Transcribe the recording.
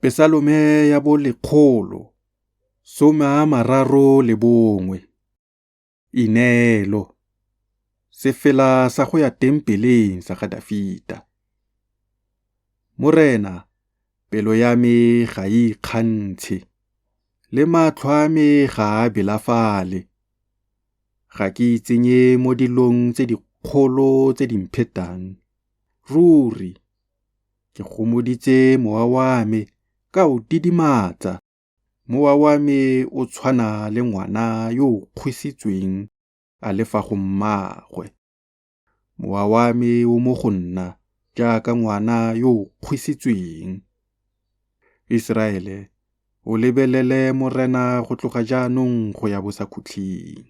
Pesalome ya bo 131. Ineelo. Sefela sa go ya tempeleng sa ga Dafita. Morena, pelo ya me ga e ikgantshe, le matlho a me ga a belafale. Ga ke itsenye mo dilong tse dikgolo tse di mphetang ruri. Ke gomoditse mowa wa me, ka o didimatsa. Mowa wa me o tshwana le ngwana yo o kgwisitsweng a le fa go mmaagwe. Mowa wa me o mo go nna jaaka ngwana yo o kgwisitsweng. Iseraele, o lebelele Morena go tloga jaanong go ya bosakhutleng.